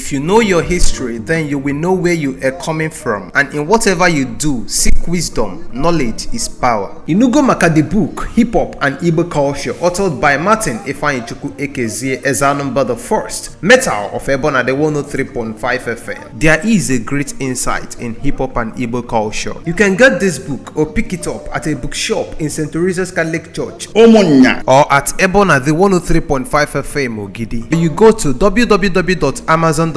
If you know your history, then you will know where you are coming from. And in whatever you do, seek wisdom. Knowledge is power. Inugo maka the book, Hip Hop and Igbo Culture, authored by Martin Ifeanyichukwu Ekezie Ezanumba the First, Metal of Ebona the 103.5 FM. There is a great insight in hip hop and Igbo culture. You can get this book or pick it up at a bookshop in St. Teresa's Catholic Church, Omonya, or at Ebona the 103.5 FM Ogidi. You go to www.amazon.com,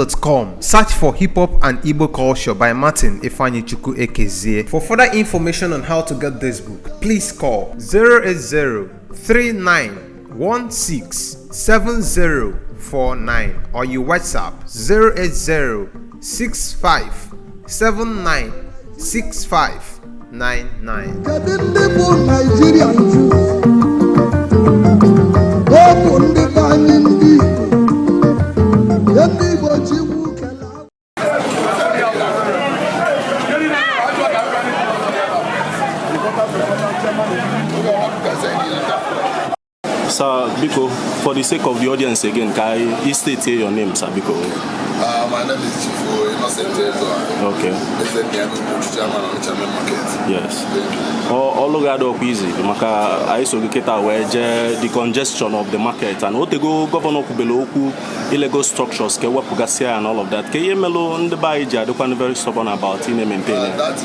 search for Hip Hop and Igbo Culture by Martin Ifeanyichukwu Ekezie. For further information on how to get this book, please call 080-3916-7049 or you WhatsApp 080-6579-6599. Sir Biko, for the sake of the audience again, can you state your name, Sir Biko? My name is Chief Innocent. Okay. EZENNIA, Chairman of Onitsha Market. Yes. All over the easy. Maka I so get aware the congestion of the market and what they go governor Kubeloku illegal structures, Kewapugasia and all of that. Kayemelo and the Baija, the one very stubborn about in maintaining. That is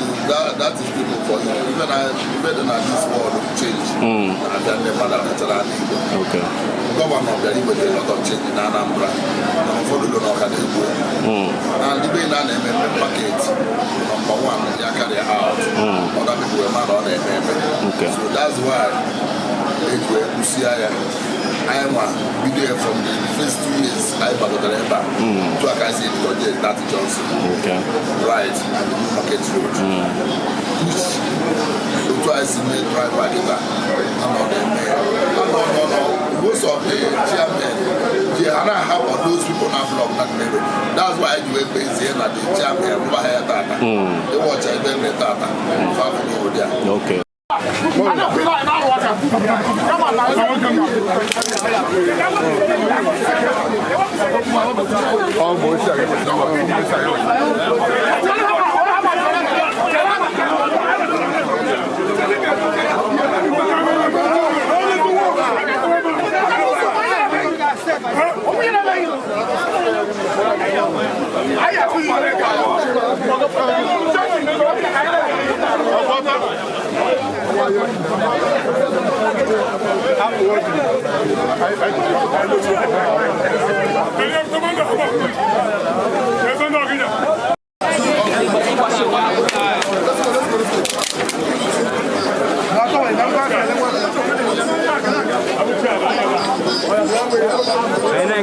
people for you. Even this world will change. And then the mother okay. Governor there is a lot of change in Anambra. Follow the local and the way that market number one, they carry out. Other people are not on the okay. So that's why I am be there from the first 2 years. I am to I can see the project that Johnson. Okay. Right at the market road. Which twice in the drive by the back. Most of the chairmen, and I have those people now block that middle. That's why you were busy and the chairman over here. They watch them the data. Okay.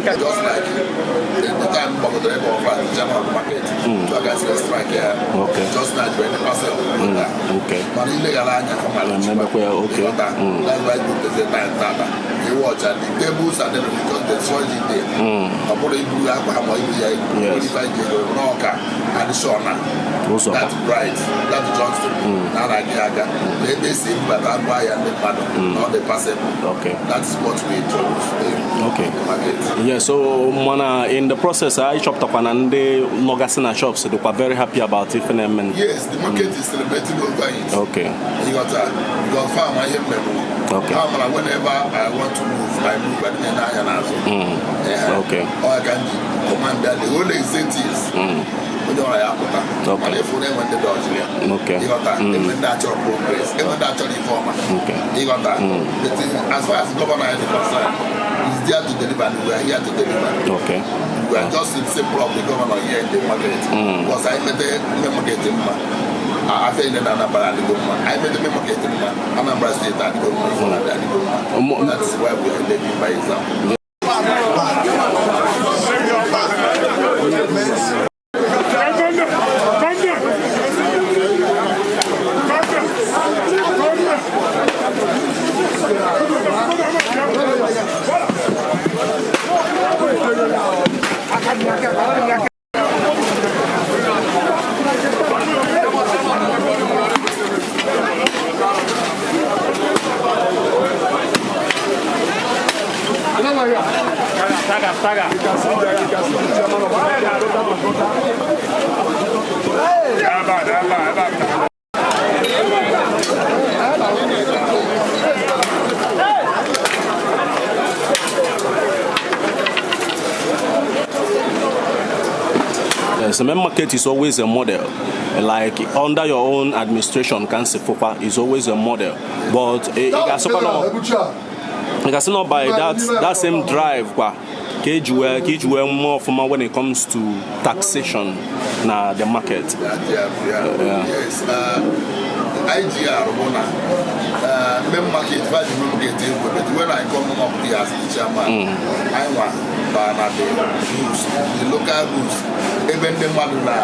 Just like the time of the general market, so I can see a strike here. Okay. Just like when the person okay. But illegal okay. That's why the time data. You watch at the tables and then because the soil is there. And the Shona. That's right. That's Johnston. Now like Yaga. They see but I buy and the paddle, not the person. Okay. That's what we introduce. Okay. Yeah, so in the process I chopped up and the Mogasina shops, they were very happy about it. Yes, the market is celebrating over it. Okay. You got that. Because farm I have memory. Okay. Whenever I want to move, I move but then I okay. Or I can command that the whole incentives. Okay. Okay. You got that. Even natural progress, even natural informer. Okay. You got that. As far as the governor is concerned, he's there to deliver and we are here to deliver. Okay. We are just in the same problem the governor here in the market. Because I made the market I think that Anambra the government. I made the market Anambra State and the government. That's why we are living by example. The main market is always a model. Like under your own administration, Kansifopa is always a model. But it has not by that same drive. Kejuwe more formal when it comes to taxation na the market. Yes. IGR main market but when I come up here as the chairman, I want the local rules, even the Maduna,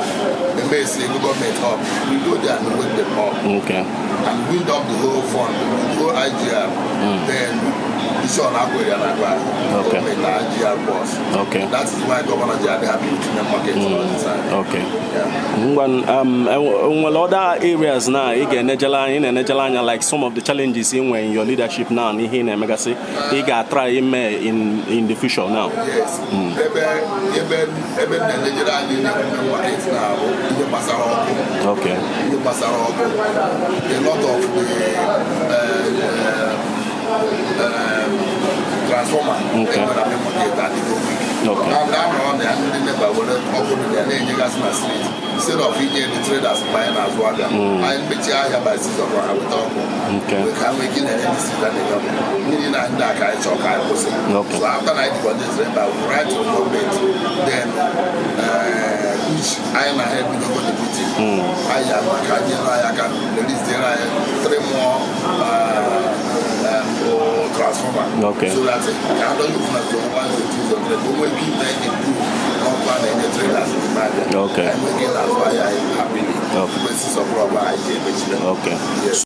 the basic government up, we go there and wake them up. Okay. And wind up the whole fund, the whole IGR, then it's on our way and okay. IGR boss. Okay. That is why Governor Jade happy with the market all the time. Okay. Yeah. Well, other areas now, like some of the challenges in when your leadership now, in try in the future now. Yes. Okay. A lot of the transformer. Okay. And down around there, they never will open the street. Instead of the traders buying as well, I bet you I have a system around with all. We can make it any street that they have. Meaning I'm dark, I talk, I was. So after I got this, I will write to the government. Then, which I am ahead with the meeting. I can release there 3 more transformer. Okay. So that's it. I don't use my one to choose on the way we make it do one and the trailers in the market. Okay. And again, that's why I am happy. Okay. This is a problem I did. Okay. Yes.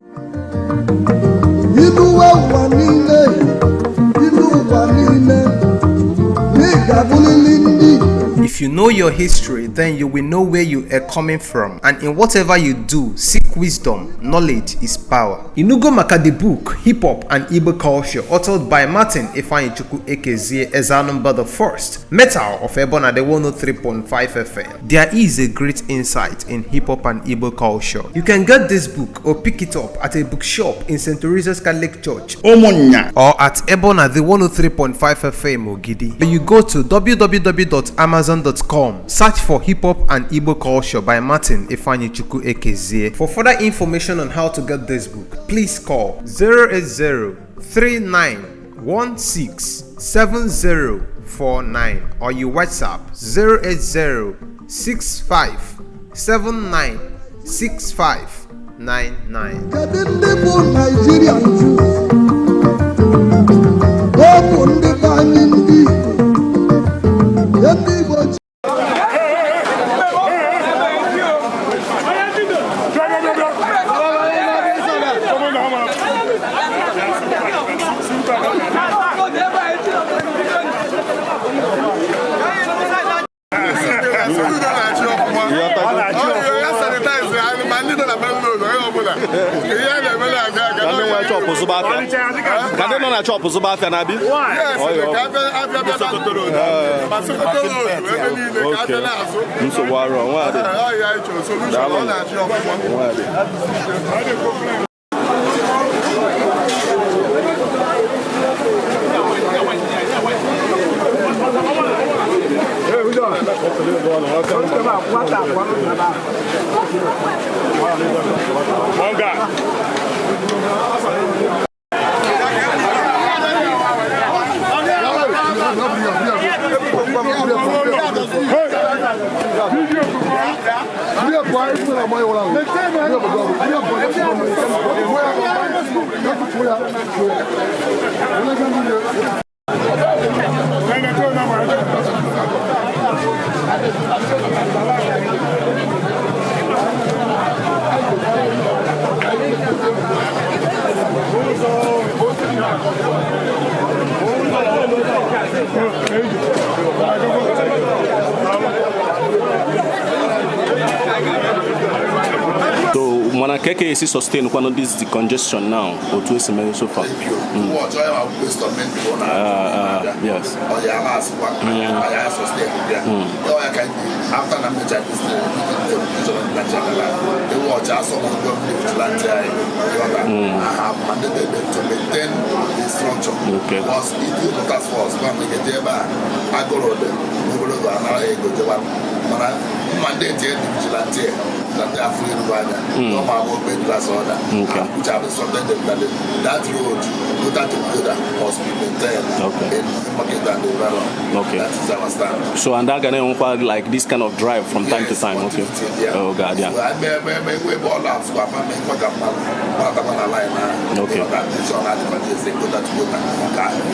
If you know your history, then you will know where you are coming from. And in whatever you do, seek wisdom. Knowledge is power. Inugo maka the book, Hip Hop and Igbo Culture, authored by Martin Ifeanyichukwu Ekezie Ezanumba the First, Metal of Ebona the 103.5 FM. There is a great insight in hip hop and Igbo culture. You can get this book or pick it up at a bookshop in St. Teresa's Catholic Church, Omonya, or at Ebona the 103.5 FM Ogidi. You go to www.amazon.com, search for Hip Hop and Igbo Culture by Martin Ifeanyichukwu Ekezie. For further information on how to get this book, please call 080-3916-7049 or you WhatsApp 080-6579-6599. One guy. case sustain one of this congestion now or to estimate so far. Thank you. What I have wished of men before Yes. Or the last one, I sustain. I can after I'm the Chinese they watch us some of them I have mandated them to maintain the structure. Because if you look at force, when we get there, I go to them. We will go and mandate the vigilante that they are free to ride. No matter what class order, which have something that road, without the border, must be maintained in the market and the value. That is our stand. So, and that can like this kind of drive from time to time. Okay. Oh God, yeah. So I may ball out, so I may put up a line. Okay.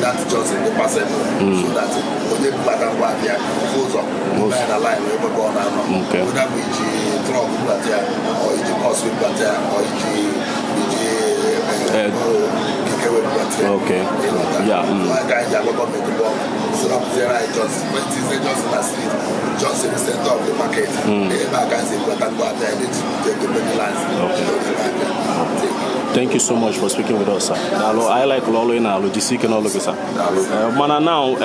That's just in the passage. So that when they put that one there, goes up, a line, we will go on. Okay. Without which truck, or it's hospital, or okay. Yeah. So there I just in the street, just in the center of the market. Thank you so much for speaking with us, sir. I like Lolo in our logistic and all of this, sir. Mana now,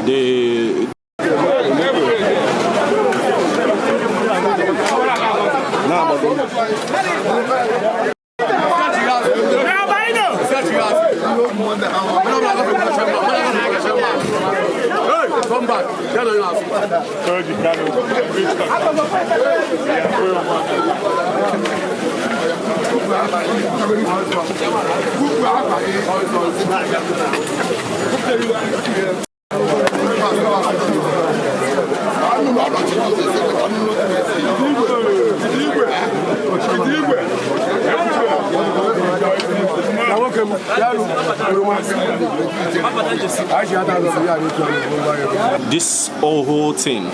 the come back. This whole thing,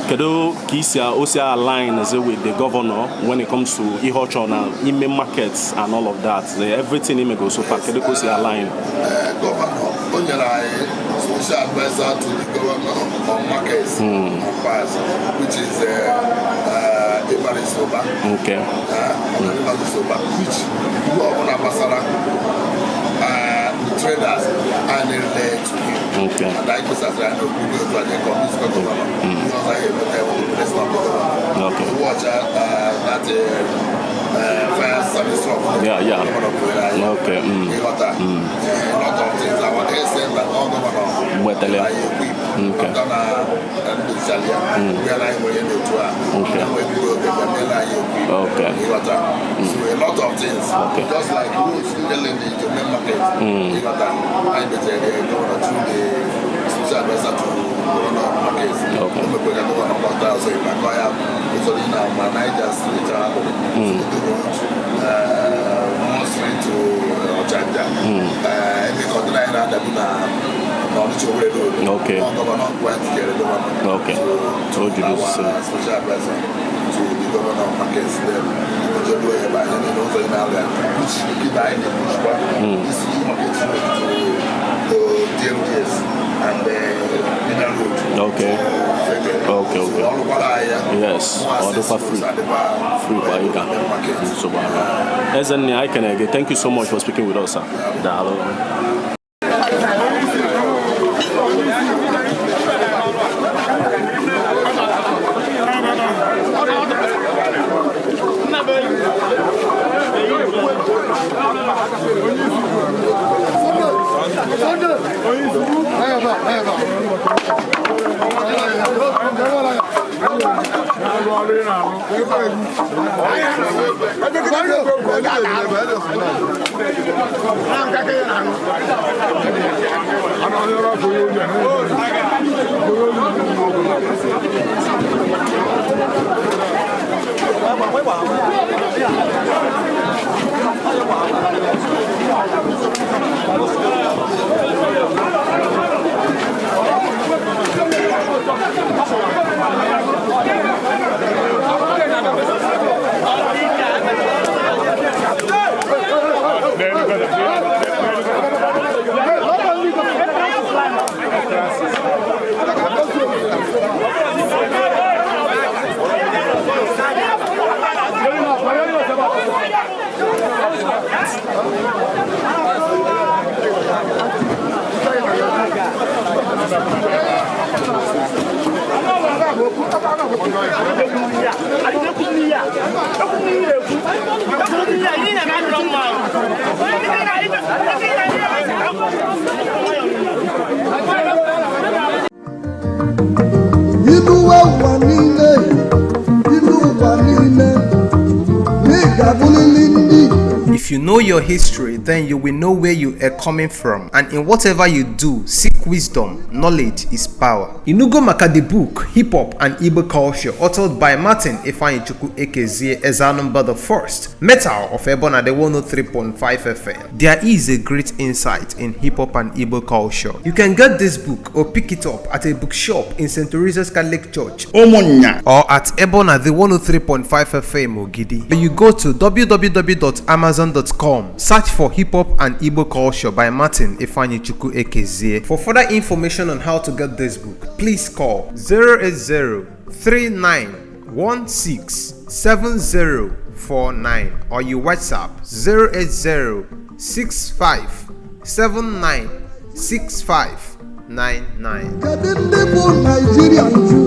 Kedo Kisia also aligns with the governor when it comes to e-horchon and email markets and all of that. Everything email goes so far. Kedo Kisia align. Governor, special advisor to the governor on markets, which is Soba. Okay. Soba, which governor Basara, the traders, and they relate to him. Okay. And I guess as I know, we go to the communist governor. Because I have the president of the governor. Okay. Watch that fire service truck. Yeah. Okay. A lot of things. I want to say that all governor. Okay. Okay. So a lot of things. Okay. Just like who's selling the Jamaican market. I bet they go through the social advisor to governor markets. Okay. So if I go out, my Niger Street, Street to Ochanja. Okay. Okay. Told you this. Special advisor to the governor of markets then also in Alga, which behind the push is market to DMDS and the road. Okay. Yes. All the free by you can. So, EZENNIA, I can again. Thank you so much for speaking with us, sir. Gracias. If you know your history, then you will know where you are coming from, and in whatever you do, seek wisdom. Knowledge is power. Inugo maka the book Hip Hop and Igbo Culture, authored by Martin Ifeanyichukwu Ekezie Ezanumba the First, Metal of Ebona the 103.5 FM. There is a great insight in hip hop and Igbo culture. You can get this book or pick it up at a bookshop in St. Teresa's Catholic Church, Omonya, or at Ebona the 103.5 FM Ogidi. You go to www.amazon.com, search for Hip Hop and Igbo Culture by Martin Ifeanyichukwu Ekezie. For further information on how to get this book, please call 080-3916-7049 or you WhatsApp 080-6579-6599.